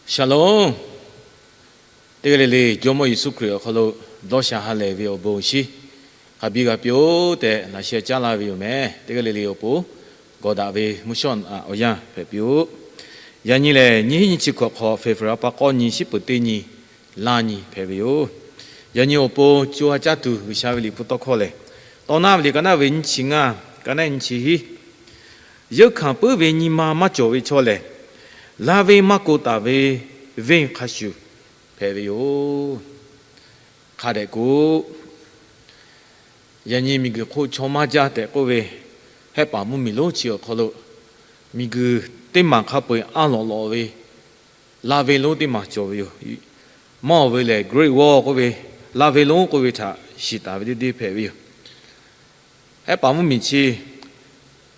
Shalom. Teˇ g'aˇ le le Jawˇmawˇ Yeˍsuˆ Hkriꞈ awˬ hk'aw lo dawˇ sha ha lehˬ ve awˬ bon awˬ shinˉ hk'a biˇ g'a piˇ-oˆ tehꞈ laꞈ sheh caˉ laˇ ve yoˬ meh. Teˇ g'aˇ le le awˬ pon gawˬ daꞈ ve mvuhˇ shawˉ naꞈ awˬ yanˇ hpehꞈ piˇ-oˆ. Yaꞈ nyi lehˬ, nyiˇ hinˉ nyiˇ chi hkawꞈ hk'awꞈ February pa k'awˇ nyi, shiˉ peuˍ teˇ nyi, laˇ nyi hpehꞈ ve yoˬ. Yaꞈ nyi awˬ pon co ha caˇ tuˬ G'uiˬsha ve liꞈ hpu tawˇ hkawˇ lehˬ, Tawˇ naˆ ve liꞈ ka naˆ ve nyiˇ chi ngaˇ, ka naˆ nyiˇ chi hiˉ, Yeunˇ hkanˍ puiˉ ve nyi ma maˇ cawˬ ve chaw lehˬ, laˇ venˇ maˇ ko taˍ ve venˇ hk'a shuˍ hpehꞈ ve yoˬ. Hk'a dehꞈ k'o, yaꞈ nyi miˬguiˬ hk'oˆ chaw maˇ jaˇ tehꞈ k'oˆ ve, Hehˆ paˍ mvuhˇmiˬ lonˉ chi awˬ hk'aw lo miˬguiˬ teˇ maˬ hk'a peu-eˬ a lawꞈ lawꞈ ve laˇ venˇ lonˉ teˇ maˬ cawˬ ve yoˬ. Mawˇ ve lehˬ Great Wall k'oˆ ve, laˇ venˇ lonˉ k'oˆ ve htaꞈ shiˍ taˍ ve teˇ deˇ hpehꞈ ve yoˬ. Hehˆ paˍ mvuhˇmiˬ chi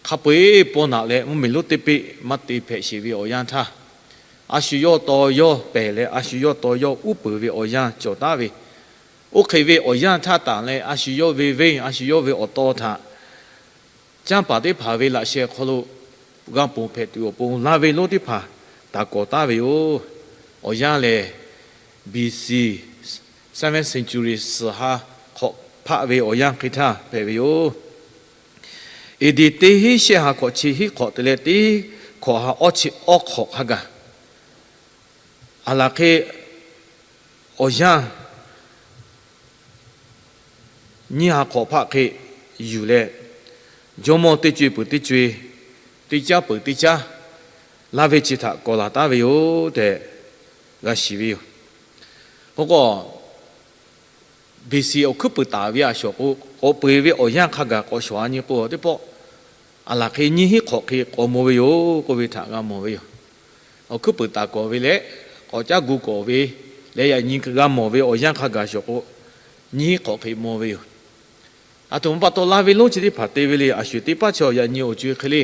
hk'a peu-eˬ paw naꞈ leh mvuhˇmiˬ lonˉ teˇ peˆ maˇ te hpehꞈ sheˍ ve awˬ yanˇ htaˇ, a shu yawˇ taw yawˇ pehˬ leh a shu yawˇ taw yawˇ uˉ peunˍ ve awˬ yanˇ cawˬ taˉ ve, oˇ hk'e ve awˬ yanˇ htaˇ tanˬ leh a shu yawˇ ve venˇ, a shu yawˇ ve awˬ taw htaꞈ canˇ paˍ teˇ hpaˍ ve laꞈ sheh hk'aw lo g'a ponˬ hpehꞈ tuˬ awˬ pon laˇ venˇ lonˉ teˇ hpaˍ taˍ kawˍ taˉ ve yoˬ. Awˬ yanˇ lehˬ, B C seventh century suhˍ ha hk'awꞈ hpaˆ ve awˬ yanˇ hk'e htaˇ hpehꞈ ve yoˬ. A.D. teˇ hinˉ shehˆ ha hk'awꞈ chi hiˉ hk'awꞈ te leh teˇ hkawꞈ ha awˇ chi awˇ hk'awꞈ hk'a gaˬ, aˬ laˬ hk'e awˬ yanˇ nyiˇ ha hk'awꞈ hpaˆ hk'e yuˬ leh, jawˇmawˇ teˇ co-e peuˬ teˇ co-e, teˇ caˉ peuˬ teˇ caˉ, laˇ venˇ chi htaꞈ kawˍ laˬ taˉ ve yoˬ tehꞈ g'a shiˍ ve yoˬ. K'o k'o, B.C. awˬ hkuiˉ puiˍ taˍ ve a shawˍ k'o, k'awꞈ peu-eˬ ve awˬ yanˇ hk'a gaˬ k'awꞈ shawˍ a nyi k'o, teˇ pawˆ aˬ laˬ hk'e nyiˇ hinˉ hk'awꞈ hk'e k'awꞈ mawˬ ve yoˬ k'oˆ ve htaꞈ g'a mawˬ ve yoˬ. Awˬ hkuiˉ puiˍ taˍ kawˍ ve leh, k'awꞈ caˉ gu kawˍ ve leh, yaꞈ nyi g'a mawˬ ve awˬ yanˇ hk'a gaˬ shawˍ k'o, nyiˇ hinˉ hk'awꞈ hk'e mawˬ ve yoˬ. Aˬ htoꞈ ma pa taw laˇ venˇ lonˉ chi teˇ hpaˍ te ve le, a shu teˇ paˉ chaw yaꞈ nyi awˬ co-e hk'e le,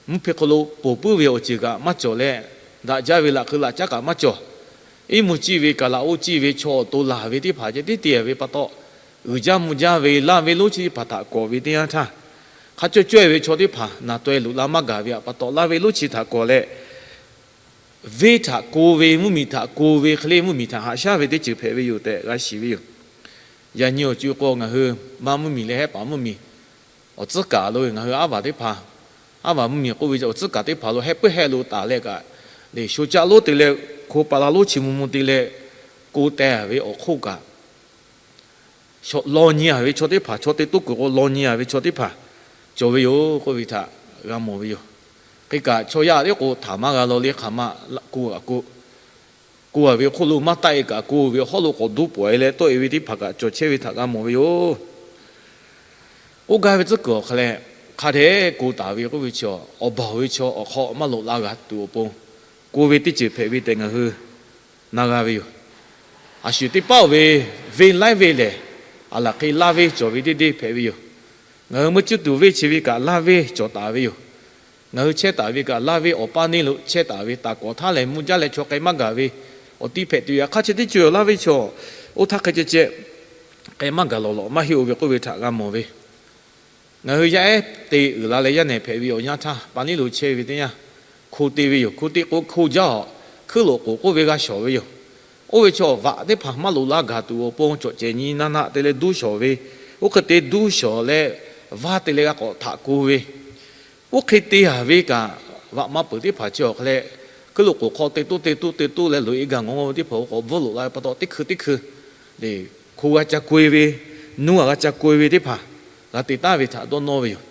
mvuhˇ hpe hk'aw lo ponˬ puiˉ ve awˬ ceuˬ kaꞈ maˇ cawˬ leh, daꞈ jaˇ ve laꞈ keu laꞈ caˉ kaꞈ maˇ cawˬ. Iˉ mvuh ciˇ ve kaˍ laꞈ oˇ ciˇ ve chaw awˬ to laˬ ve teˇ hpaˍ ceh tiˉ te ve pa taw, uiˍ jaˇ mvuh jaˇ ve laˇ venˇ lonˉ chi teˇ hpaˍ htaꞈ kawˍ ve teˇ yanˇ htaˇ, hk'a cawˇ cawehˇ ve chaw teˇ hpaˍ naˬ taweh loꞈ la maˇ gaˬ ve pa taw, laˇ venˇ lonˉ chi htaꞈ kawˍ leh, venˇ htaꞈ ko ve, mvuhˇmiˬ htaꞈ ko ve hk'e le, mvuhˇmiˬ htaꞈ haꞈ shaˉ ve teˇ ceuˬ hpehꞈ ve yoˬ tehꞈ g'a shiˍ ve yoˬ. Yaꞈ nyi awˬ co-e k'o, ngaˬ hui maˇ mvuhˇmiˬ leh hehˆ paˍ mvuhˇmiˬ awˬ tcuhˉ kaˍ lo ngaˬ hui aˉ vaˬ teˇ hpaˍ, aˉ vaˬ mvuhˇmiˬ k'oˆ ve awˬ tcuhˉ kaˍ teˇ hpaˍ lo hehˆ puiˉ hehˆ lo taˍ leh kaꞈ, leˬ sho caˆ lonˉ te leh, hko pa la lonˉ chi mvuh mvuh te leh, ko teh ve awˬ hk'oˆ kaꞈ, law nyi a ve chaw teˇ hpaˍ, chaw te toˇ kuiˬ k'o law nyi a ve chaw teˇ hpaˍ cawˬ ve yoˬ k'oˆ ve htaꞈ g'a mawˬ ve yoˬ. Hk'e kaꞈ, chaw yaˇ teˇ k'o htaꞈ maˇ g'a law le, hk'aˬ ma ko kaꞈ ko, ko a ve hk'oˆ lo maˇ taˆ-e kaꞈ, ko ve hawˉ lo k'awꞈ duˉ pawˍ-e leh tawˆ-e ve teˇ hpaˍ kaꞈ cawˬ chehˇ ve htaꞈ g'a mawˬ ve yoˬ. K'oˆ gaˇ ve tcuhˉ kuiˬ awˬ hk'a leh, hk'a dehꞈ ko taˍ ve k'oˆ ve chi, awˬ baˬ ve chaw awˬ hk'aw maˇ loꞈ la g'a tuˬ awˬ pon, ko ve teˇ ceuˬ hpehꞈ ve tehꞈ ngaˬ hui na g'a ve yoˬ. A shu teˇ paˉ-oˬ ve, venˇ laiˉ ve lehˬ, aˬ laˬ hk'e laˇ venˇ cawˬ ve teˇ deˇ hpehꞈ ve yoˬ. Ngaˬ hui meuˇ cuˇ tuˬ venˇ chi ve kaꞈ laˇ venˇ cawˬ taˍ ve yoˬ. Ngaˬ hui chehˇ taˍ ve kaꞈ laˇ venˇ awˬ paˇ neˇ lo chehˇ taˍ ve, taˍ kawˍ htaˇ lehˬ mvuh jaˇ leh chaw k'ai maˇ gaˬ ve, awˬ ti hpehꞈ tuˬ yaꞈ hk'aˇ chi teˇ co-e awˬ laˇ venˇ chaw oˇ htaˇ hk'e ceh ceh k'ai maˇ gaˬ lawˬ lawꞈ maˇ heˆ-oˬ ve k'oˆ ve htaꞈ g'a mawˬ ve. Ngaˬ hui yaˇ ehˉ te uiˍ la leh yaˇ nehˬ hpehꞈ ve awˬ yanˇ htaˇ, pa neˇ lo chehˇ ve teˇ yanˇ, hko te ve yoˬ. Hko te k'o hko jaˇ-awˬ, hkuiˉ loꞈ k'oˍ k'oˆ ve g'a shawˍ ve yoˬ. Oˇ ve chaw vaꞈ teˇ hpaˍ maˇ loꞈ la gaˬ tuˬ awˬ pon cawꞈ cehˬ nyi naˇ naˆ te leh duˇ shawˍ ve, oˇ hk'e te duˇ shawˍ leh vaˇ te leh g'a k'awꞈ htaꞈ ko ve, oˇ hk'e te a ve kaꞈ, vaꞈ ma peuˬ teˇ hpaˍ chi awˬ hk'a leh, hkuiˉ loꞈ k'oˍ hk'aw te toˇ te toˇ te toˇ leh loꞈ-e gaˬ ngawˬ ve teˇ hpaˍ k'awꞈ bvuhˆ loꞈ la ve pa taw, teˇ hkui teˇ hkui le, hko g'a ca ko-e ve, nuˇ a g'a ca ko-e ve teˇ hpaˍ g'a te taˍ ve htaꞈ dawˇ nawˇ ve yoˬ.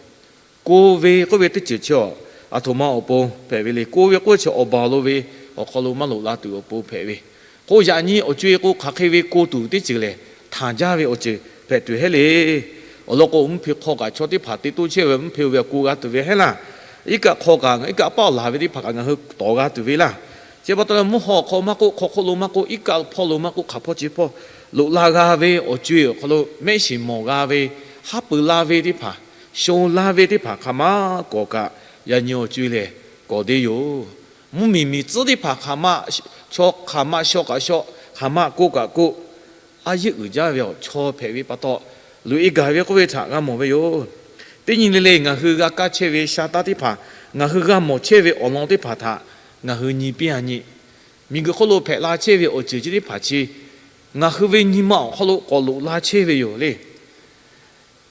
Ko ve k'oˆ ve teˇ ceuˬ chi-a, aˬ htoꞈ ma awˬ pon hpehꞈ ve le. Ko ve k'oˆ chi awˬ baˬ lo ve, awˬ hk'aw lo maˇ loꞈ la tuˬ awˬ pon hpehꞈ ve. K'o yaꞈ nyi awˬ co-e k'o hk'aˬ hk'e ve ko tuˬ teˇ ceuˬ lehˬ, htanˬ jaˇ ve awˬ ceuˬ hpehꞈ tuˬ heˆ le. Awˬ lawn k'o, mvuhˇ hpe hk'aw kaꞈ chaw teˇ hpaˍ te toˇ chehˇ ve mvuhˇ hpe ve ko g'a tuˬ ve heˆ laˇ. Iˉ kaˆ hk'aw kaꞈ iˉ kaˆ paˆ laˬ ve teˇ hpaˍ kaꞈ ngaˬ hui tawˍ g'a tuˬ ve laˇ. Chi pa taw leh mvuhˇ hawˉ hk'aw maˇ k'oˆ, hk'aw hk'oˆ lo maˇ k'oˆ, iˉ kaˆ hpawˇ lo maˇ k'oˆ, hk'aˬ hpawˇ chi hpawˇ loꞈ la g'a ve awˬ co-e awˬ hk'aw lo mehˆ shiˍ mawˬ g'a ve, haˉ pui la ve teˇ hpaˍ, sho la ve teˇ hpaˍ hk'aˬ ma kawˬ kaꞈ, yaꞈ nyi awˬ co-e lehˬ kawˬ deˇ yoˬ. Mvuhˇmiˬ miˬ tcuhˉ teˇ hpaˍ hk'aˬ ma, chaw hk'aˬ ma shaw kaꞈ shaw, hk'aˬ ma ko kaꞈ ko, a yeˇ uiˍ jaˇ ve awˬ chaw hpehꞈ ve pa taw, loꞈ-e gaˬ ve k'oˆ ve htaꞈ g'a mawˬ ve yoˬ. Teˇ nyi le le ngaˬ hui g'a kaˇ chehˇ ve sha taˇ teˇ hpaˍ, ngaˬ hui g'a mawˬ chehˇ ve awˬ lawn teˇ hpaˍ htaꞈ ngaˬ hui nyi piˇ a nyi. miˬguiˬ hk'oˆ lo hpehꞈ la chehˇ ve awˬ ceuˬ chi teˇ hpaˍ chi ngaˬ hui ve nyi ma awˬ hk'aw lo k'awꞈ loꞈ la chehˇ ve yoˬ le.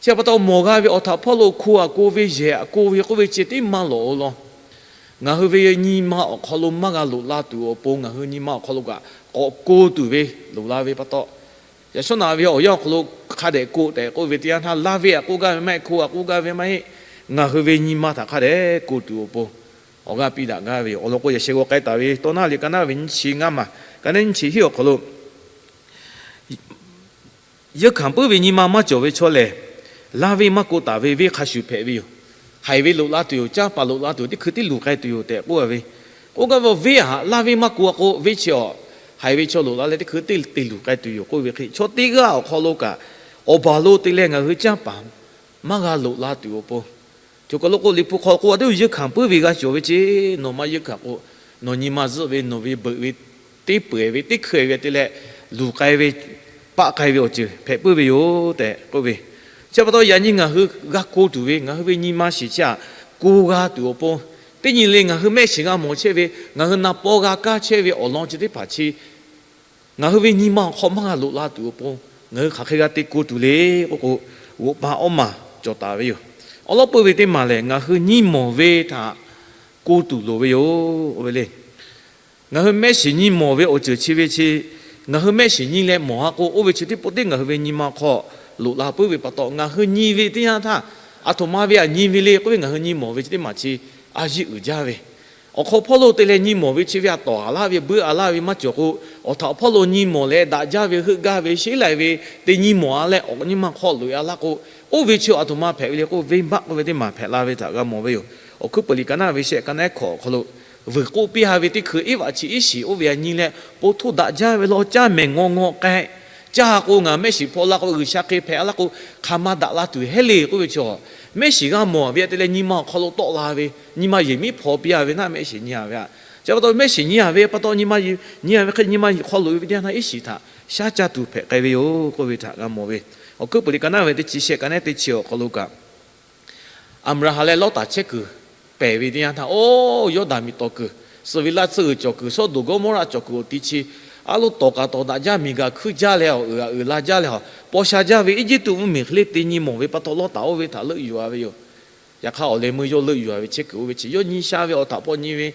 Chi pa taw mawˬ g'a ve awˬ htaꞈ hpawˇ lo hko aꞈ ko ve yehˬ aꞈ ko ve k'oˆ ve ceh tiˉ maˇ lawˬ-o law. Ngaˬ hui ve nyi ma awˬ hk'aw lo maˇ g'a loꞈ la tuˬ awˬ pon ngaˬ hui nyi ma awˬ hk'aw lo kaꞈ k'awꞈ ko tuˬ ve loꞈ la ve pa taw, yaꞈ shawˉ naꞈ ve awˬ yanˇ awˬ hk'aw lo hk'a dehꞈ ko tehꞈ k'oˆ ve teˇ yanˇ htaˇ, laˇ ve aꞈ k'oˆ gaˇ ve maˇ heˆ, hko aꞈ k'oˆ gaˇ ve maˇ heˆ, ngaˬ hui ve nyi ma htaꞈ hk'a dehꞈ ko tuˬ awˬ pon awˬ g'aˇ piˇ daꞈ gaˇ ve yoˬ. Awˬ lawn k'o, yaꞈ sheh g'aw k'ai taˍ ve tawˇ naˉ liꞈ ka naˉ ve nyiˇ chi ngaˇ maˬ, ka naˉ nyiˇ chi hiˉ awˬ hk'aw lo, yeunˇ hkanˍ puiˉ ve nyi ma maˇ cawˬ ve chaw lehˬ, laˇ ve maˇ ko taˍ ve venˇ hk'a shuˍ hpehꞈ ve yoˬ. Haiˬ ve loꞈ la tuˬ yoˬ, canˇ paˍ loꞈ la tuˬ yoˬ, teˇ hkui teˇ luˬ k'ai tuˬ yoˬ tehꞈ k'oˆ ve. K'oˆ gaˇ ve venˇ htaꞈ laˇ ve maˇ ko k'o, venˇ chi awˬ haiˬ ve chaw loꞈ la leh teˇ hkui teˇ te luˬ k'ai tuˬ yoˬ k'oˆ ve hk'e, chaw teˇ g'aˇ awˬ hk'aw lo kaꞈ, awˬ baˬ lo te leh ngaˬ hui canˇ paˍ maˇ g'a loꞈ la tuˬ awˬ pon, cawˬ kaˬ lo k'o, Liꞈ hpu hk'aw k'oˆ a teˇ, yeunˇ hkanˍ puiˉ ve g'a cawˬ ve ce. Nawˬ maˇ yeunˇ hkanˍ k'o, nawˬ nyi ma zuhˆ ve, nawˬ ve beuꞈ ve, teˇ peu-eˬ ve teˇ hkui ve te leh luˬ k'ai ve, paˆ k'ai ve awˬ ceuˬ hpehꞈ puiˉ ve yoˬ tehꞈ k'oˆ ve. Chi pa taw yaꞈ nyi ngaˬ hui g'a ko tuˬ ve ngaˬ hui ve nyi ma shiˍ chi htaꞈ ko g'a tuˬ awˬ pon, teˇ nyi le ngaˬ hui mehˆ shiˍ g'a mawˬ chehˇ ve, ngaˬ hui na paw g'a kaˇ chehˇ ve awˬ lawn chi teˇ hpaˍ chi ngaˬ hui ve nyi ma awˬ hk'aw maˇ g'a loꞈ la tuˬ awˬ pon, ngaˬ hui hk'aˬ hk'e g'a te ko tuˬ le k'oˆ k'o, g'oꞈ pa awˉ maˬ cawˬ taˍ ve yoˬ. Awˬ lawn peuˇ ve teˇ maˬ lehˬ, ngaˬ hui nyi mawˬ ve htaꞈ ko tuˬ loˍ ve yoˬ k'oˆ ve le. Ngaˬ hui mehˆ shiˍ nyi mawˬ ve awˬ ceuˬ chi ve chi, ngaˬ hui mehˆ shiˍ nyi leh mawˬ a k'o, oˇ ve chi teˇ pawˆ teˇ ngaˬ hui ve nyi ma hk'aw loꞈ la puiˉ ve pa taw, ngaˬ hui nyi ve teˇ yanˇ htaˇ, aˬ htoꞈ ma ve htaꞈ nyi ve le k'oˆ ve ngaˬ hui nyi mawˬ ve chi teˇ maˬ chi a yiˇ uiˍ jaˇ ve, awˬ hk'aw hpawˇ lo te leh nyi mawˬ ve chi ve htaꞈ tawˍ a laˇ ve, buiˇ a laˇ ve maˇ cawˬ k'o, awˬ htaꞈ awˬ hpawˇ lo nyi mawˬ leh daꞈ jaˇ ve, heuˆ gaˇ ve, sheˉ lai ve, te nyi mawˬ a leh awˬ nyi ma hk'aw loꞈ a laˇ k'o, oˇ ve chi aˬ htoꞈ ma hpehꞈ ve le k'o, venˇbaˆ k'oˆ ve teˇ maˬ hpehꞈ la ve htaꞈ g'a mawˬ ve yoˬ. Awˬ hkuiˉ puiˍ liꞈ ka naˉ ve shehˆ ka naˉ hkawꞈ awˬ hk'aw lo, vuiˬ k'oˆ piˇ a ve teˇ hkui iˉ vaꞈ chi iˉ shiˍ oˇ ve htaꞈ nyi leh, po htoˇ daꞈ jaˇ ve law, caˇ mehˍ ngaw ngaw k'ai, caˇ k'o ngaˬ mehˆ shiˍ hpaw la k'o, G'uiˬsha hk'e hpehꞈ a laˇ k'o, hk'aˬ ma daꞈ la tuˬ heˆ le k'oˆ ve chi, mehˆ shiˍ g'a mawˬ ve htaꞈ te leh nyi ma awˬ hk'aw lo tawˆ la ve, nyi ma yehˬ miˉ hpaw piˇ a ve naˆ mehˆ shiˍ nyi a ve htaꞈ. Chi pa taw mehˆ shiˍ nyi a ve pa taw, nyi ma nyi a ve hk'e nyi ma hk'aw loꞈ e ve teˇ yanˇ htaˇ iˉ shiˍ htaꞈ shaˉ caˇ tuˬ hpehꞈ k'ai ve yoˬ k'oˆ ve htaꞈ g'a mawˬ ve. Awˬ hkuiˉ puiˍ liꞈ ka naˉ ve teˇ chi shehˆ ka naˉ teˇ chi awˬ hk'aw lo kaꞈ, Aˍbraˍhanˍ leh Lawˇtaˍ chehˇ kuiˬ pehˬ ve teˇ yanˇ htaˇ, oˇ Yawˇdanˍ miˬ tawˍ kuiˬ, suhˍ ve laˇ tsuhˇ g'uiˬ cawˬ kuiˬ, Sawˉdonˍ Gawˇmawˇraˆ cawˬ kuiˬ awˬ ti chi, a lo tawˍ kaꞈ tawˍ daꞈ jaˇ, miˬ gaˬ hkuiˇ jaˇ leh awˬ uiˍ g'aꞈ uiˍ la jaˇ leh, paw sha jaˇ ve Eˇjiˇtuꞈ mvuhˇmiˬ hk'e le te nyi mawˬ ve pa taw, Lawˇtaˍ oˇ ve htaꞈ leuˆ yuˬ a ve yoˬ. Yaꞈ hk'aˇ awˬ leh meuˇ yawˇ leuˆ yuˬ a ve chehˇ kuiˬ oˇ ve chi yawˇ nyi sha ve awˬ htaꞈ hpawˇ nyi ve,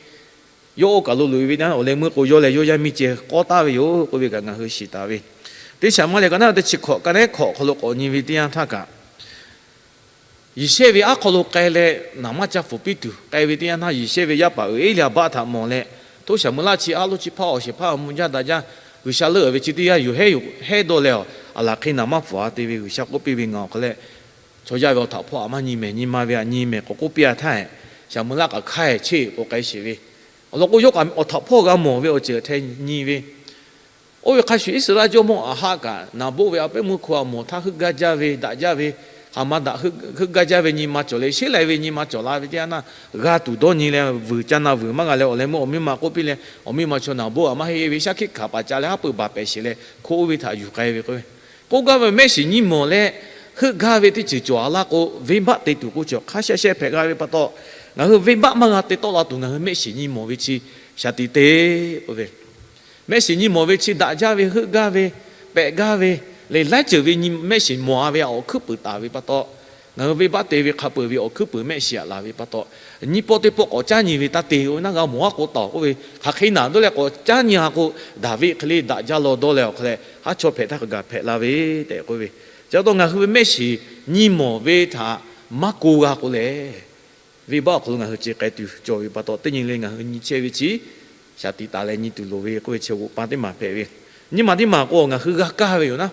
yawˇ oˇ kaˬ lo loꞈ e ve teˇ yanˇ, awˬ leh meuˇ k'o yawˇ leh yawˇ yaˇ miˇ ceh k'awˇ taˍ ve yoˬ k'oˆ ve kaꞈ ngaˬ hui shiˍ taˍ ve. Teˇ Saˍmuˍeˍlaˆ ka naˉ teˇ chi hkawꞈ ka naˉ hkawꞈ awˬ hk'aw lo k'awꞈ nyi ve teˇ yanˇ htaˇ kaꞈ, Yeˍsehˇ ve aˉ hk'aw lo k'ai leh naˍ manˇ caˇ pfuhˍ piˇ tuˬ k'ai ve teˇ yanˇ htaˇ, Yeˍsehˇ ve yaˇ paˍ uiˍ Eˇliˍaˍbaˆ htaꞈ mawˬ leh, Htoˇ Saˍmo laˇ chi aˉ lo chi hpaˇ awˬ shehˍ hpaˇ awˬ mvuh jaˇ daꞈ jaˇ, G'uiˬsha leuˆ ve chi teˇ yanˇ yoˬ hehˉ yoˬ hehˉ dawˇ leh, aˬ laˬ hk'e naˍ manˇ pfuhˍ a te ve G'uiˬsha k'oˆ piˇ ve ngaˬ awˬ hk'aw leh, chaw yaˇ ve awˬ htaꞈ hpawˇ aꞈ maˇ nyi mehˍ, nyi ma ve aꞈ nyi mehˍ k'awꞈ k'oˆ piˇ a htaˇ, Saˍmo laˇ kaꞈ hk'aˇ cheˇ k'awꞈ k'ai sheˍ ve. Awˬ lawn k'o, yawˇ kaꞈ awˬ htaꞈ hpawˇ g'a mawˬ ve awˬ ceuˬ htaꞈ nyi ve, oˇ ve hk'a shuˍ Iˉsaˍreˍlaˆ jawˇmawˇ Aˍhaˆ kaꞈ naˍ boˆ ve a pehˉ meuˇ hko a mawˬ htaˇ heuˆ gaˇ jaˇ ve, daꞈ jaˇ ve, hk'aˬ ma daꞈ heuˆ gaˇ jaˇ ve nyi ma cawˬ leh, sheˉ lai ve nyi ma cawˬ la ve teˇ yanˇ htaˇ, g'a tuˬ dawˇ nyi leh vuiˬ caˇ na vuiˬ maˇ g'a leh awˬ leh meuˇ awˬ miˇ ma k'oˆ piˇ leh, awˬ miˇ ma chaw naˍ boˆ aꞈ maˇ heˆ ve shaˉ hkiˆ hkanˍ paˍ ca leh haˉ pui baˬ pehˍ sheˍ leh hko oˇ ve htaꞈ yuˬ k'ai ve k'o, k'oˆ gaˇ ve mehˆ shiˍ nyi mawˬ leh heuˆ gaˇ ve teˇ ceuˬ cawˬ a laˇ k'o, venˇbaˆ te tuˬ k'o cawˬ hk'a sheh sheh hpehꞈ g'a ve pa taw, ngaˬ hui venˇbaˆ maˇ g'a te tawˆ la tuˬ ngaˬ hui mehˆ shiˍ nyi mawˬ ve chi shaˍ tiꞈ te k'oˆ ve, mehˆ shiˍ nyi mawˬ ve chi daꞈ jaˇ ve, heuˆ gaˇ ve, pehꞈ gaˇ ve, leh laiˉ ceuˬ ve nyi mehˆ shiˍ mawˬ a ve awˬ hkuiˉ puiˍ taˍ ve pa taw, ngaˬ hui venˇbaˆ te ve hk'a peu-eˬ ve awˬ hkuiˉ puiˍ mehˆ shiˍ aꞈ laˬ ve pa taw, nyiˇ pawˆ teˇ pawˆ k'awꞈ caˉ nyi ve taˇ te, oˇ ve naˆ g'a mawˬ haˉ k'o taˍ k'oˆ ve, hk'aˬ hk'e naˍ dawˇ leh k'awꞈ caˉ nyi a k'o, Daˍviˆ hk'e le daꞈ jaˇ law dawˇ leh awˬ hk'aw leh haˉ chawˇ hpehꞈ htaˇ hk'a gaˬ hpehꞈ la ve tehꞈ k'oˆ ve. Chi pa taw ngaˬ hui ve mehˆ shiˍ nyi mawˬ ve htaꞈ maˇ ko g'a k'o lehˬ, venˇbaˆ awˬ hk'aw lo ngaˬ hui ce k'ai tuˬ cawˬ ve pa taw, teˇ nyi le ngaˬ hui nyi chehˇ ve chi shaˍ tiꞈ taˍ leh nyi tuˬ loˍ ve k'oˆ ve chi g'oꞈ pa teˇ maˬ hpehꞈ ve. Nyiˇ maˬ teˇ maˬ k'o, ngaˬ hui g'a kaˇ ve yoˬ naˉ,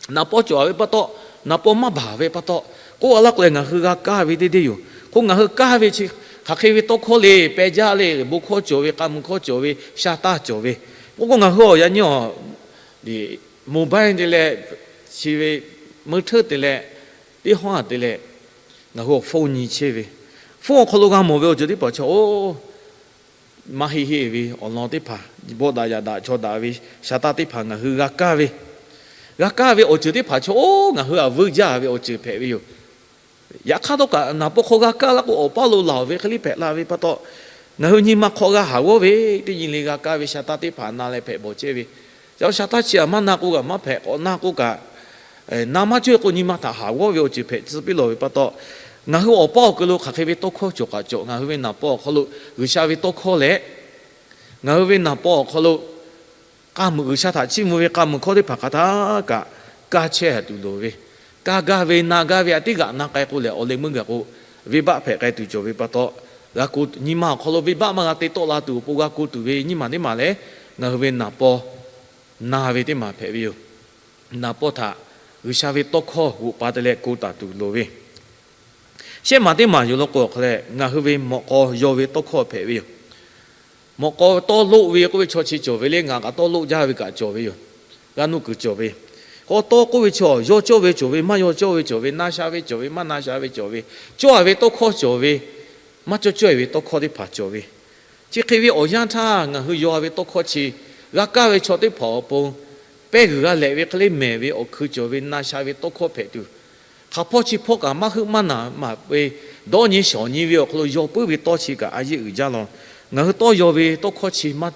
naˍ paw cawˬ ve pa taw, naˍ paw maˇ baˬ ve pa taw, k'oˆ a laˇ k'o leh ngaˬ hui g'a kaˇ ve teˇ deˇ yoˬ. K'o ngaˬ hui kaˇ ve chi hk'aˬ hk'e ve tawˇ hkawˇ le, pehˬ jaˇ le, bon hkawˇ cawˬ ve, k'a muiˬ hkawˇ cawˬ ve, sha taˇ cawˬ ve, k'oˆ k'o ngaˬ hui awˬ yaꞈ nyi awˬ mobile te leh, chi ve meuˇ hteuˇ te leh, teˇ hawˉ te leh, ngaˬ hui awˬ phone nyi chehˇ ve, phone awˬ hk'aw lo g'a mawˬ ve awˬ ceuˬ teˇ hpaˍ chaw oˇ maˇ heˆ heˆ ve awˬ lawn teˇ hpaˍ, bawˆ daꞈ yaꞈ daꞈ chaw daꞈ ve sha taˇ teˇ hpaˍ ngaˬ hui g'a kaˇ ve, g'a kaˇ ve awˬ ceuˬ teˇ hpaˍ chaw oˇ ngaˬ hui aꞈ vuiˇ jaˇ ve awˬ ceuˬ hpehꞈ ve yoˬ. Yaꞈ hk'aˇ htawˇ kaꞈ naˍ paw hk'aw g'a kaˇ laˇ k'o, awˬ paˇ lo laˬ ve hk'e le hpehꞈ la ve pa taw, Ngaˬ hui nyi ma hk'aw g'a haˍ g'awˇ ve, teˇ nyi le g'a kaˇ ve sha taˇ teˇ hpaˍ na leh hpehꞈ bawˬ chehˇ ve, yaꞈ hk'aˇ sha taˇ chi aꞈ maˇ na k'o kaꞈ maˇ hpehꞈ, k'awꞈ na k'o kaꞈ na maˇ cawˇ k'o, nyi ma htaꞈ haˍ g'awˇ ve awˬ ceuˬ hpehꞈ tcuh piˇ lawˬ ve pa taw, ngaˬ hui awˬ paˇ awˬ keu lo hk'aˬ hk'e ve tawˇ hkawˇ cawˬ kaꞈ cawˬ, ngaˬ hui ve naˍ paw awˬ hk'aw lo G'uiˬsha ve tawˇ hkawˇ leh, ngaˬ hui ve naˍ paw awˬ hk'aw lo k'a muiˬ, G'uiˬsha htaꞈ chiˇ mvuh ve k'a muiˬ hkawˇ teˇ hpaˍ hk'a htaˇ kaꞈ kaˇ chehˇ tuˬ loˍ ve, kaˇ gaˇ ve na gaˇ ve aꞈ teˇ g'aꞈ na k'ai k'o lehˬ, awˬ leh meuˇ gaˬ k'o, venˇbaˆ hpehꞈ k'ai tuˬ cawˬ ve pa taw, g'a ko nyi ma awˬ hk'aw lo venˇbaˆ maˇ g'a te tawˆ la tuˬ awˬ pon g'a ko tuˬ ve nyiˇ maˬ teˇ maˬ lehˬ, ngaˬ hui ve naˍ paw na ve teˇ maˬ hpehꞈ ve yoˬ. Naˍ paw htaꞈ G'uiˬsha ve tawˇ hkawˇ g'oꞈ pa te leh ko taˍ tuˬ loˍ ve, shehˆ maˬ teˇ maˬ yoˬ law k'o, awˬ hk'a leh ngaˬ hui ve mawꞈ k'aw yaw ve tawˇ hkawˇ hpehꞈ ve yoˬ. Mawꞈ k'aw tawˇ loˆ ve k'oˆ ve chaw chi cawˬ ve le, ngaˬ kaꞈ tawˇ loˆ jaˇ ve kaꞈ cawˬ ve yoˬ. G'a nuˇ kuiˬ cawˬ ve, k'aw tawˇ k'oˆ ve chaw yaw cawˇ ve cawˬ ve, maˇ yaw cawˇ ve cawˬ ve, na sha ve cawˬ ve, maˇ na sha ve cawˬ ve, cawˇ a ve tawˇ hkawˇ cawˬ ve, maˇ cawˇ cawˇ e ve tawˇ hkawˇ teˇ hpaˍ cawˬ ve, chi hk'e ve awˬ yanˇ htaˇ ngaˬ hui yaw a ve tawˇ hkawˇ chi g'a kaˇ ve chaw teˇ hpaˍ awˬ pon pehˇ g'uiˬ g'a lehꞈ ve hk'e le mehˍ ve awˬ hkui cawˬ ve, na sha ve tawˇ hkawˇ hpehꞈ tuˬ, hk'aˬ hpawˇ chi hpawˇ kaꞈ maˇ heuˆ maˇ naˬ maˍ ve, dawˇ nyi shawˍ nyi ve awˬ hk'aw lo yaw puiˉ ve tawˇ chi kaꞈ a yeˆ uiˍ jaˇ law. Ngaˬ hui tawˇ yaw ve tawˇ hkawˇ chi maˇ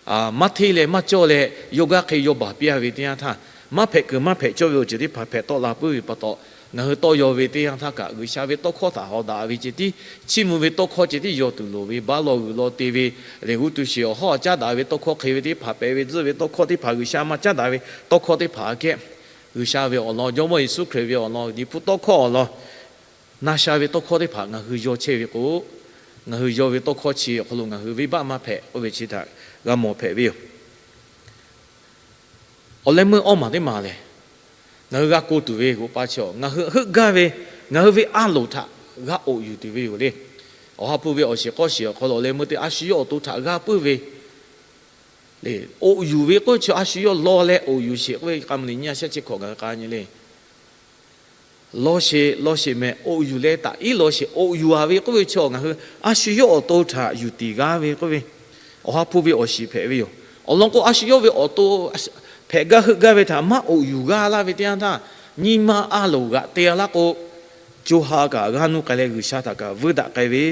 hteˇ leh maˇ cawˇ leh, yawˇ g'aˇ hk'e yaw baˬ piˇ a ve teˇ yanˇ htaˇ, maˇ hpehꞈ kuiˬ maˇ hpehꞈ cawˇ ve awˬ ceuˬ teˇ hpaˍ hpehꞈ tawˆ la puiˉ ve pa taw, ngaˬ hui tawˇ yaw ve teˇ yanˇ htaˇ kaꞈ G'uiˬsha ve tawˇ hkawˇ htaꞈ hawˍ daꞈ ve ceh tiˉ chiˇ mvuh ve tawˇ hkawˇ ceh tiˉ yaw tuˬ loˍ ve, baˆ law g'uiˬ law te ve, lehˬ g'uˇ tu shiˍ awˬ hawˉ a caˉ daꞈ ve tawˇ hkawˇ hk'e ve teˇ hpaˍ hpehꞈ ve, tzuhˆ ve tawˇ hkawˇ teˇ hpaˍ, G'uiˬsha maˇ caˉ daꞈ ve tawˇ hkawˇ teˇ hpaˍ aꞈ kehˉ, G'uiˬsha ve awˬ lawn, Jawˇmawˇ Yeˍsuˆ Hkriꞈ ve awˬ lawn, Liꞈ hpu tawˇ hkawˇ awˬ lawn, na sha ve tawˇ hkawˇ teˇ hpaˍ ngaˬ hui yaw chehˇ ve k'o, ngaˬ hui yaw ve tawˇ hkawˇ chi awˬ hk'aw lo ngaˬ hui venˇbaˆ maˇ hpehꞈ k'oˆ ve chi htaꞈ g'a mawˬ hpehꞈ ve yoˬ. Awˬ leh meuˇ awˇ maˬ teˇ maˬ lehˬ, ngaˬ hui g'a ko tuˬ ve g'oꞈ pa chi awˬ, ngaˬ hui heuˆ gaˇ ve, ngaˬ hui ve a loˍ htaꞈ g'a oꞈ yuˬ tuˬ ve yoˬ le. Awˬ ha hpu ve awˬ shiˍ k'awˇ shiˍ awˬ hk'aw lo awˬ leh meuˇ te a shu yawˇ awˬ to htaꞈ g'a puiˉ ve le. Oꞈ yuˬ ve k'oˆ chi a shu yawˇ law leh oꞈ yuˬ sheˍ k'oˆ ve k'a mvuh liꞈ nyiˇ a shehˆ chi hkawꞈ ngaˬ hui k'a nyi le. Law sheˍ, law sheˍ mehˍ, oꞈ yuˬ leh taꞈ iˉ law sheˍ. Oꞈ yuˬ a ve k'oˆ ve chi ngaˬ hui a shu yawˇ awˬ to htaꞈ yuˬ tiˍ g'a ve k'oˆ ve, Awˬ ha hpu ve awˬ shiˍ hpehꞈ ve yoˬ. Awˬ lawn k'o, a shu yawˇ ve awˬ to hpehꞈ gaˇ heuˆ gaˇ ve htaꞈ maˇ oꞈ yuˬ g'a laˇ ve teˇ yanˇ htaˇ, nyi ma a loˍ g'aꞈ te a laˇ k'o, co ha kaꞈ g'a nuˇ k'ai leh G'uiˬsha htaꞈ kaꞈ vuiˇ daꞈ k'ai ve,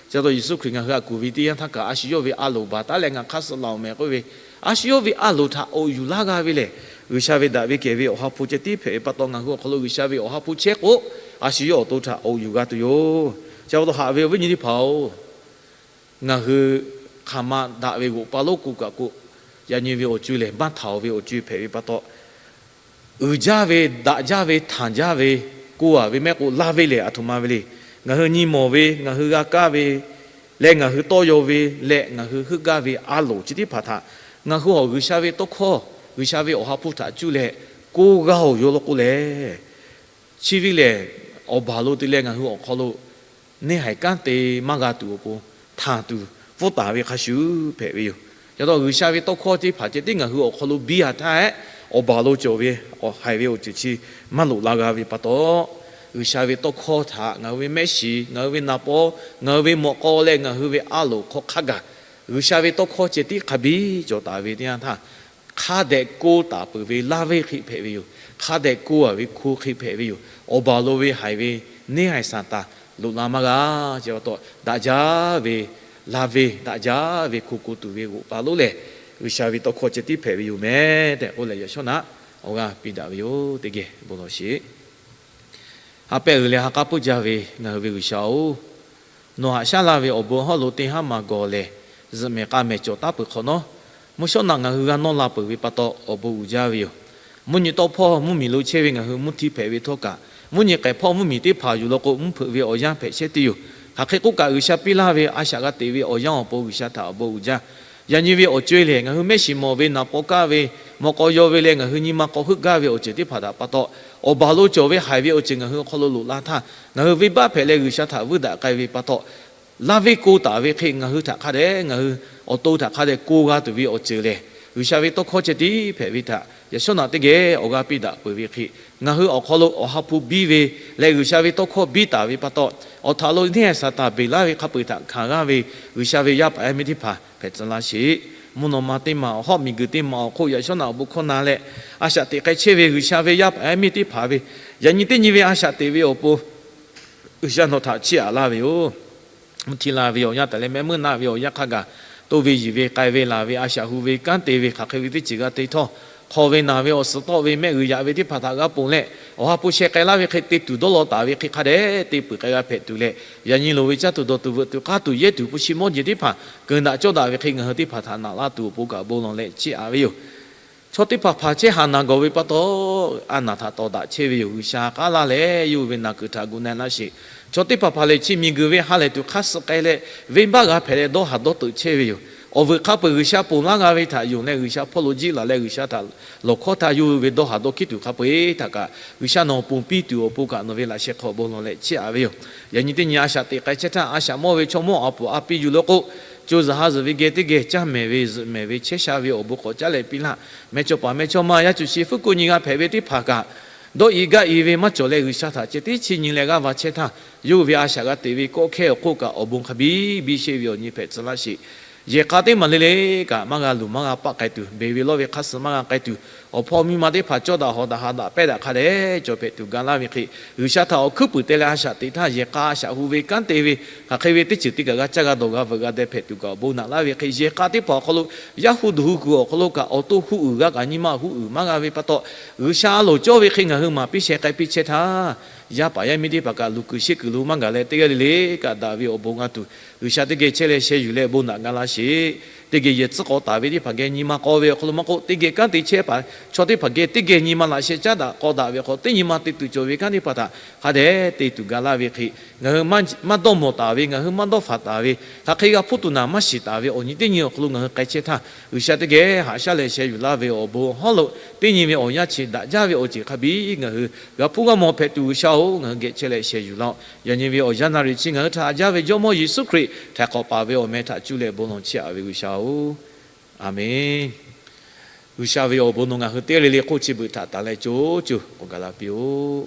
chi pa taw Yeˍsuˆ Hkriꞈ ngaˬ hui htaꞈ kuˬ ve teˇ yanˇ htaˇ kaꞈ, a shu yawˇ ve a loˍ baˬ taˉ leh ngaˬ hk'aˇ suh laˬ-oˬ mehˍ k'oˆ ve, a shu yawˇ ve a loˍ htaꞈ oꞈ yuˬ laˇ g'a ve lehˬ, G'uiˬsha ve daꞈ ve kehˬ ve Awˬ ha hpu ceh tiˉ hpehꞈ ve pa taw, ngaˬ hui awˬ hk'aw lo G'uiˬsha ve Awˬ ha hpu chehˇ k'o, a shu yawˇ awˬ to htaꞈ oꞈ yuˬ g'a tuˬ yoˬ. Chi pa taw haꞈ ve awˬ viˉ nyi teˇ hpaˍ-oˬ, ngaˬ hui hk'aˬ ma daꞈ ve g'oꞈ pa lonˉ k'o kaꞈ k'o, yaꞈ nyi ve awˬ co lehˬ maˇ htaˍ-oˬ ve awˬ co hpehꞈ ve pa taw, uiˍ jaˇ ve, daꞈ jaˇ ve, htanˍ jaˇ ve, ko-a ve mehˆ k'o, laˇ ve lehˬ aˬ htoꞈ ma ve le. Ngaˬ hui nyi mawˬ ve, ngaˬ hui g'a kaˇ ve leh, ngaˬ hui tawˇ yaw ve leh, ngaˬ hui heuˆ gaˇ ve a loˍ chi teˇ hpaˍ htaꞈ ngaˬ hui awˬ G'uiˬsha ve tawˇ hkawˇ, G'uiˬsha ve Awˬ ha hpu htaꞈ cuˇ leh ko g'a-oˬ yoˬ law k'o lehˬ, chi ve lehˬ awˬ baˬ lo te leh ngaˬ hui awˬ hk'aw lo neˇ haiˬ kanˉ te maˇ g'a tuˬ awˬ pon htanˍ tuˬ pfuhˇ taˍ ve hk'a shuˍ hpehꞈ ve yoˬ. Yaꞈ taw G'uiˬsha ve tawˇ hkawˇ teˇ hpaˍ ceh tiˉ ngaˬ hui awˬ hk'aw lo biˇ a htaˇ ehˉ, awˬ baˬ lo cawˬ ve awˬ haiˬ ve awˬ ceuˬ chi maˇ loꞈ la g'a ve pa taw, G'uiˬsha ve tawˇ hkawˇ htaꞈ ngaˬ hui ve mehˆ shiˍ, ngaˬ hui ve naˍ paw, ngaˬ hui ve mawꞈ k'aw leh ngaˬ hui ve a loˍ hk'aw hk'a gaˬ, G'uiˬsha ve tawˇ hkawˇ ceh tiˉ hk'a biˇ cawˬ taˍ ve teˇ yanˇ htaˇ, hk'a dehꞈ ko taˍ peuˬ ve laˇ ve hk'e hpehꞈ ve yoˬ. Hk'a dehꞈ ko-a ve hko hk'e hpehꞈ ve yoˬ. Awˬ baˬ lo ve haiˬ ve neˇ haiˬ Saˍtanˍ loꞈ la maˇ g'a. Chi pa taw daꞈ jaˇ ve laˇ ve, daꞈ jaˇ ve hko ko tuˬ ve g'oꞈ pa lonˉ lehˬ, G'uiˬsha ve tawˇ hkawˇ ceh tiˉ hpehꞈ ve yoˬ mehˍ tehꞈ k'oˆ leh, yaꞈ shawˉ naꞈ awˬ g'aˇ piˇ daꞈ ve yoˬ. Teˇ geh bon lawˬ sheˍ. Ha pehˇ uiˍ leh ha k'aˉ puiˉ jaˇ ve ngaˬ hui ve G'uiˬsha-oˬ, nawˬ haꞈ shaˉ laˇ ve awˬ bon hawˉ lo teˇ haˉ maˇ gawˬ lehˬ, zuhꞈ mehˍ k'a mehˍ cawˬ taˉ peuˬ hk'awꞈ nawˉ, mvuhˇ shawˉ naꞈ ngaˬ hui g'a nawˇ la peuˬ ve pa taw awˬ bon uiˍ jaˇ ve yoˬ. Mvuhˇ nyi tawˇ hpawˇ mvuhˇmiˬ lo chehˇ ve ngaˬ hui mvuhˇ htiˇ hpehꞈ ve htawˇ kaꞈ, mvuhˇ nyi k'ehˍ hpawˇ mvuhˇmiˬ teˇ hpaˍ yuˬ law k'o, mvuhˇ hpeuꞈ ve awˬ yanˇ hpehꞈ chehˇ tuˬ yoˬ. Hk'aˬ hk'e k'oˆ kaꞈ, G'uiˬsha piˇ laˇ ve a shaꞈ g'a teꞈ ve awˬ yanˇ awˬ pon G'uiˬsha htaꞈ awˬ bon uiˍ jaˇ. Yaꞈ nyi ve awˬ co-e lehˬ, ngaˬ hui mehˆ shiˍ mawˬ ve, naˍ paw kaˇ ve, mawꞈ k'aw yaw ve leh ngaˬ hui nyi ma k'aw heuˆ gaˇ ve awˬ ceuˬ teˇ hpaˍ htaꞈ pa taw, awˬ baˬ lo cawˬ ve haiˬ ve awˬ ceuˬ ngaˬ hui awˬ hk'aw lo loꞈ la htaˇ, ngaˬ hui venˇbaˆ hpehꞈ leh G'uiˬsha htaꞈ vuiˇ daꞈ k'ai ve pa taw, laˇ ve ko taˍ ve hk'e ngaˬ hui htaꞈ hk'a dehꞈ, ngaˬ hui awˬ to htaꞈ hk'a dehꞈ ko g'a tuˬ ve awˬ ceuˬ lehˬ, G'uiˬsha ve tawˇ hkawˇ ceh tiˉ hpehꞈ ve htaꞈ yaꞈ shawˉ naꞈ teˇ geh awˬ g'aˇ piˇ daꞈ peuˬ ve hk'e, ngaˬ hui awˬ hk'aw lo Awˬ ha hpu biˇ ve leh G'uiˬsha ve tawˇ hkawˇ biˇ taˍ ve pa taw, awˬ htaꞈ lo neˇ haiˬ Saˍtanˍ beˬ laˇ ve hk'a peu-eˬ htaꞈ hkanˍ g'aˇ ve G'uiˬsha ve yaˇ paˍ yaˇ miˇ teˇ hpaˍ hpehꞈ tcuh laˇ sheˍ. Mvuhˇ naw ma teˇ maˬ awˬ hawˉ, miˬguiˬ teˇ maˬ awˬ hk'oˆ yaꞈ shawˉ naꞈ awˬ bon hkawˇ na leh, a shaꞈ teꞈ k'ai chehˇ ve G'uiˬsha ve yaˇ paˍ yaˇ miˇ teˇ hpaˍ ve, yaꞈ nyi teˇ nyi ve a shaꞈ teꞈ ve awˬ pon G'uiˬsha nawˬ htaꞈ chiˇ aꞈ laˇ ve yoˬ. mvuhˇ htiˇ la ve awˬ yanˇ htaꞈ leh mehˆ meuˇ naˆ ve awˬ yanˇ hk'a gaˬ, toˇ ve yiˬ ve k'ai ve laˬ ve a shaꞈ hu ve kanˉ te ve hk'aˬ hk'e ve teˇ ceuˬ g'a te htawˇ, hk'aw ve naˬ ve awˬ suhˍ tawˆ ve mehˆ g'uiˬ yaꞈ ve teˇ hpaˍ htaꞈ g'a ponˬ leh, awˬ ha hpu sheh k'ai laˇ ve hk'e te tuˬ dawˇ law taˍ ve hk'e hk'a dehꞈ te peuˬ k'ai g'a hpehꞈ tuˬ leh, yaꞈ nyi loˍ ve caˇ tuˬ dawˬ tuˬ veuꞈ tuˬ k'aˇ tuˬ yehˇ tuˬ hpu shi mawˇ jeˬ teˇ hpaˍ keu daꞈ cawˇ daꞈ ve hk'e ngaˬ hui teˇ hpaˍ htaꞈ naꞈ laˇ tuˬ awˬ pon kaꞈ bon lawˬ leh chiˇ aꞈ ve yoˬ. Chaw teˇ hpaˍ hpaˍ chehˇ haˍ naˬ gawˬ ve pa taw, a naˬ htaꞈ tawˍ daꞈ chehˇ ve yoˬ. G'uiˬsha k'aˉ laˇ leh yawˇ hui ve naˬ kuiˬ htaꞈ gu na laˇ sheˍ. Chaw teˇ hpaˍ hpaˍ lehˬ, chi miˬguiˬ ve ha lehˬ tuˬ hk'aˇ suh k'ai leh, venˇbaˆ g'a hpehꞈ leh dawˇ haˍ dawˇ teuꞈ chehˇ ve yoˬ. Awˬ veuꞈ hk'a peu-eˬ G'uiˬsha ponˬ laˇ g'a ve htaꞈ yonˍ leh, G'uiˬsha hpawˇ lo jiˆ laˬ leh, G'uiˬsha htaꞈ lawˬ hkawˇ htaˇ yawˇ hui ve dawˇ haˍ dawˇ hkiˉ tuˬ hk'a peu-eˬ htaꞈ kaꞈ, G'uiˬsha nawˬ ponˬ piˇ tuˬ awˬ pon kaꞈ nawˬ ve laꞈ sheh hk'aw bon lawˬ leh chiˇ aꞈ ve yoˬ. Yaꞈ nyi teˇ nyi a shaꞈ teꞈ k'ai chehˇ htaˇ, a shaꞈ mawˇ ve chaw mawˇ a puˍ a piˇ yuˬ lo k'o, co zuhˬ ha zuhˬ ve geh teˇ geh caˇ mehˍ ve zuhꞈ mehˍ ve chehˇ sha ve awˬ bon k'awꞈ caˉ leh piˇ laˇ. Mehˇchawˇpaˍ mehˇchawˇma yaˇ cuˬ shi fuˉ kuˆ nyi g'a hpehꞈ ve teˇ hpaˍ kaꞈ, dawˇ i gaˇ i ve maˇ cawˬ leh G'uiˬsha htaꞈ ceh tiˉ chiˇ nyi leh g'aˇ va chehˇ htaˇ, yawˇ hui ve a shaꞈ g'a teꞈ ve kawˆ hkehˇ awˬ hk'oˆ kaꞈ awˬ bon hk'a biˇ biˇ sheˆ ve awˬ nyi hpehꞈ tcuh laˇ sheˍ. Yehˬ k'a teˇ maˬ le le kaꞈ maˇ g'a luˬ maˇ g'a paˆ k'ai tuˬ, beˬ ve lawˇ ve hk'aˇ suh maˇ g'a k'ai tuˬ, awˬ hpawˇ miˇ ma teˇ hpaˍ cawˇ daꞈ hawˍ daꞈ haꞈ daꞈ pehˇ daꞈ hk'a dehꞈ cawˬ hpehꞈ tuˬ ga laˇ ve hk'e, G'uiˬsha htaꞈ awˬ hkuiˉ puiˍ te leh a shaꞈ teꞈ htaˇ, yehˬ k'a a shaꞈ hu ve kanˉ te ve hk'aˬ hk'e ve teˇ ceuˬ teˇ kaꞈ g'a caˇ g'a dawˬ g'a veuꞈ g'a deh hpehꞈ tuˬ kaꞈ awˬ bon naꞈ laˇ ve hk'e, yehˬ k'a teˇ hpaˍ awˬ hk'aw lo, yaˇ hu duˬ hu kuiˬ awˬ hk'aw lo kaꞈ awˬ to hu uiˍ g'a kaꞈ nyi ma hu uiˍ maˇ g'a ve pa taw, G'uiˬsha a loˍ cawˇ ve hk'e ngaˬ hui maˍ piˇ sheh k'ai piˇ chehˇ htaˇ, yaˇ paˍ yaˇ miˇ teˇ hpaˍ kaꞈ luˬ kuiˬ sheˆ kuiˬ lo maˇ gaˬ leh teˇ g'aˇ le le kaꞈ daꞈ ve awˬ bon g'a tuˬ, G'uiˬsha teˇ geh chehˇ leh sheh yuˬ leh bon daꞈ ga laˇ sheˍ. Teˇ geh yehˬ tcuhˉ k'aw taˍ ve teˇ hpaˍ geh nyi ma k'aw ve awˬ hk'aw lo maˇ k'oˆ, teˇ geh kanˉ te chehˇ paˍ chaw teˇ hpaˍ geh teˇ geh nyi ma laꞈ sheh caˉ daꞈ k'aw daꞈ ve awˬ hk'aw lo teˇ nyi ma te tuˬ cawˬ ve kanˉ teˇ hpaˍ htaꞈ hk'a dehꞈ te tuˬ ga laˇ ve hk'e, ngaˬ hui maˇ dawˇ mawˬ taˍ ve, ngaˬ hui maˇ dawˇ faˍ taˍ ve, hk'aˬ hk'e g'a hpuˇ tuˬ naˍ maˇ shiˍ taˍ ve awˬ nyi teˇ nyi awˬ hk'aw lo ngaˬ hui k'ai chehˇ htaˇ, G'uiˬsha teˇ geh haꞈ shaˉ leh sheh yuˬ laˇ ve awˬ bon hawˉ lo, teˇ nyi ve awˬ yanˇ chi daꞈ jaˇ ve awˬ ceuˬ hk'a biˇ ngaˬ hui g'a hpuˇ g'a mawˬ hpehꞈ tuˬ G'uiˬsha-oˬ, ngaˬ hui geh chehˇ leh sheh yuˬ laˇ-oˆ. Yaꞈ nyi ve awˬ yanˇ naˍ riˍ chi ngaˬ hui htaꞈ haꞈ jaˇ ve Jawˇmawˇ Yeˍsuˆ Hkriꞈ htaiˍ hk'awꞈ paˍ ve awˬ meh htaꞈ cuˇ leh bon lawˬ chiˇ aꞈ ve G'uiˬsha-oˬ, Aˍmenˇ. G'uiˬsha ve awˬ bon nawˬ ngaˬ hui teˇ g'aˇ le le hk'oˆ chi beuꞈ htaꞈ tanˬ leh co co k'awꞈ gaˬ la piˇ-oˆ.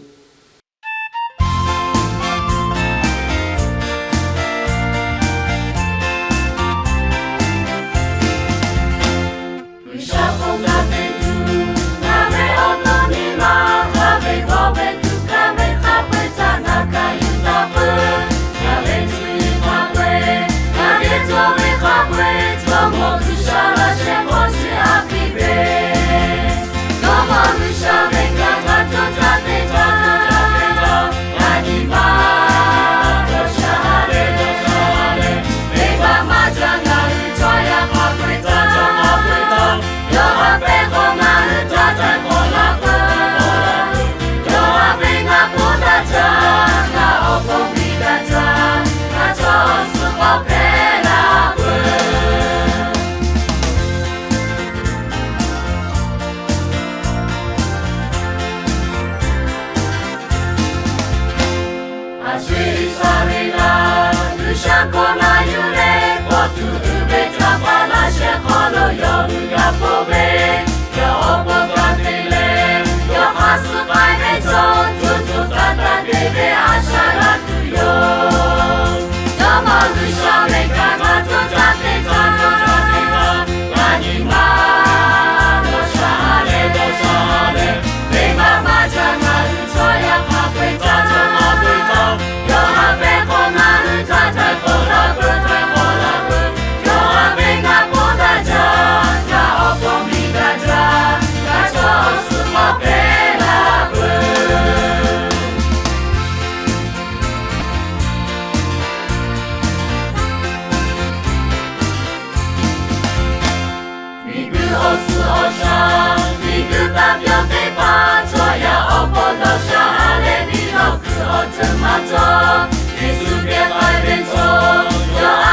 G'uiˬsha hk'oˆ gaˇ ve tuˬ, ngaˬ ve awˬ to nyi ma, ngaˬ ve g'awˇ ve tuˬ, ngaˬ ve hk'a peu-eˬ htaꞈ ngaˬ kaꞈ yuˬ taˍ peuˬ. Ngaˬ ve cuˇ yiˍ hk'a peu-eˬ, ngaˬ ve cawˇ ve hk'a peu-eˬ, Jawˇmawˇ G'uiˬsha laꞈ sheh hk'aw chi a piˇ ve, Jawˇmawˇ G'uiˬsha ve kanˉ htaꞈ cawˇ caˇ te caˇ, cawˇ caˇ te caˇ, a nyi ma dawˇ sha leh, dawˇ sha leh, venˇbaˆ maˇ jaˇ ngaˬ hui chaw yaˇ hk'a peu-eˬ htaꞈ, chaw hk'a peu-eˬ htaꞈ, yawˇ ha pehˇ k'o ngaˬ hui htaꞈ htaiˍ hk'awꞈ la peuˬ. Yawˇ ha ve ngaˬ hpawˇ daꞈ jaˇ, ngaˬ awˬ hpawˇ miˬ daꞈ jaˇ, ngaˬ chaw awˬ suhˍ k'awꞈ hpehˇ la peuˬ. A shu Iˉsaˍreˍlaˆ, G'uiˬsha hkawˇ na yuˬ leh, paw tuˬ uiˍ ve htaꞈ pa laˇ sheh hk'aw lo yawˇ hui g'a ponˬ ve, yawˇ awˬ bon kanˉ te leh, yawˇ hk'a suh k'ai ve chaw, co co taiˍ taiˍ te ve a shaꞈ g'a tuˬ yoˬ. Jawˇmawˇ G'uiˬsha ve kanˉ htaꞈ cawˇ caˇ te caˇ, cawˇ caˇ te caˇ, a nyi ma dawˇ sha leh, dawˇ sha leh, venˇbaˆ maˇ jaˇ ngaˬ hui chaw yaˇ hk'a peu-eˬ htaꞈ, chaw hk'a peu-eˬ htaꞈ, yawˇ ha pehˇ k'o ngaˬ hui htaꞈ htaiˍ hk'awꞈ la peuˬ, htaiˍ hk'awꞈ la peuˬ. Yawˇ ha ve ngaˬ hpawˇ daꞈ jaˇ, ngaˬ awˬ hpawˇ miˬ daꞈ jaˇ, ngaˬ chaw awˬ suhˍ k'awꞈ hpehˇ la peuˬ. Miˬguiˬ awˬ suhˍ awˬ shaˍ, miˬguiˬ taˇ pyawˇ teˇ hpaˍ, chaw yaˇ awˬ hpawˇ dawˇ sha leh, miˬ lawˬ kuiˬ awˬ ceuˬ maˇ cawˬ. Yeˍsuˆ geh k'ai ve chaw, yawˇ